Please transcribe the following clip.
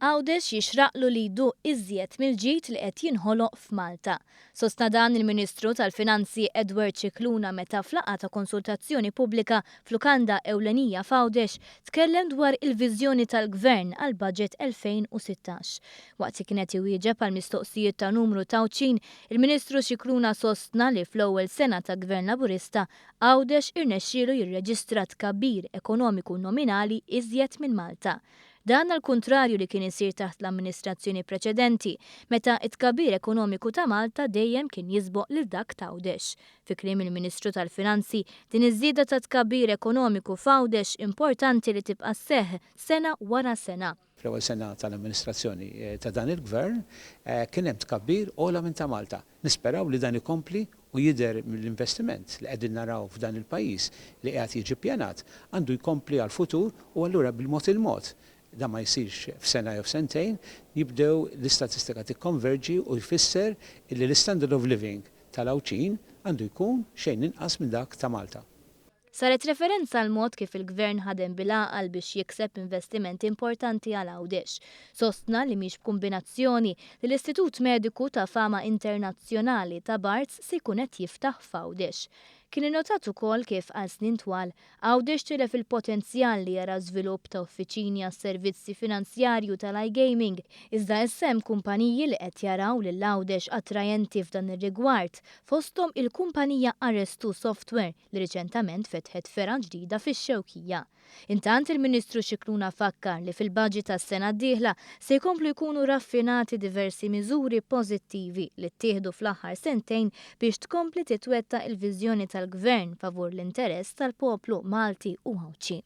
Għawdex jixraqlu li jduq iżjed mill-ġid li qed jinħoloq f'Malta. Sostna dan il-Ministru tal-Finanzi Edward Scicluna meta f'laqgħa ta' konsultazzjoni pubblika f'lukanda ewlenija f'Għawdex tkellem dwar il-viżjoni tal-Gvern għall-Budget 2016. Waqt li kien qed iwieġeb għal mistoqsijiet ta' numru t'Għawdxin, il-Ministru Scicluna sostna li fl-ewwel sena ta' Gvern Laburista Għawdex irnexxielu jirreġistra tkabbir ekonomiku nominali iżjed minn Malta. Dan għall-kuntrarju li kien isir taħt l-amministrazzjoni preċedenti, meta t-tkabbir ekonomiku ta' Malta dejjem kien jisboq lil dak t'Għawdex. Fi kliem il-Ministru tal-Finanzi, din iż-żieda ta' tkabbir ekonomiku f'Għawdex importanti li tibqa' sseħħ sena wara sena. Fl-ewwel sena tal-amministrazzjoni ta' dan il-Gvern kien hemm tkabbir ogħla minn ta' Malta. Nisperaw li dan ikompli u jidher mill-investiment li qegħdin naraw f'dan il-pajjiż li qiegħed jiġi ppjanat għandu jkompli għall-futur u allura bil-mod il-mod, dan ma jsirx f'sena jew f'sentejn, jibdew l-istatistika tikkonverġi u jfisser illi l-istandard of living tal-Għawdxin għandu jkun xejn inqas minn dak ta' Malta. Saret referenza għall-mod kif il-Gvern ħadem bil-għaqal biex jikseb investimenti importanti għal Għawdex. Sostna li mhix b'kumbinazzjoni li l-Istitut Mediku ta' fama internazzjonali ta' Barts se jkun qed jiftaħ f'Għawdex. Kien innotat ukoll kif għal snin twal, Għawdex tilef il potenzjal li jara żvilupp ta' uffiċini għas-servizzi finanzjarju tal-iGaming, iżda issa hemm kumpaniji li qed jaraw lil Għawdex attrajenti f'dan ir-rigward, fosthom il-kumpanija Arestu Software li riċentament fetħet fergħa ġdida fix-Xewkija. Intant il-Ministru Scicluna fakkar li fil-budget għas-sena d-dieħla se jkomplu jkunu raffinati diversi miżuri pożittivi li ttieħdu fl-aħħar sentejn biex tkompli titwettaq il-viżjoni tal-Gvern favur l-interess tal-poplu Malti u Għawdxi.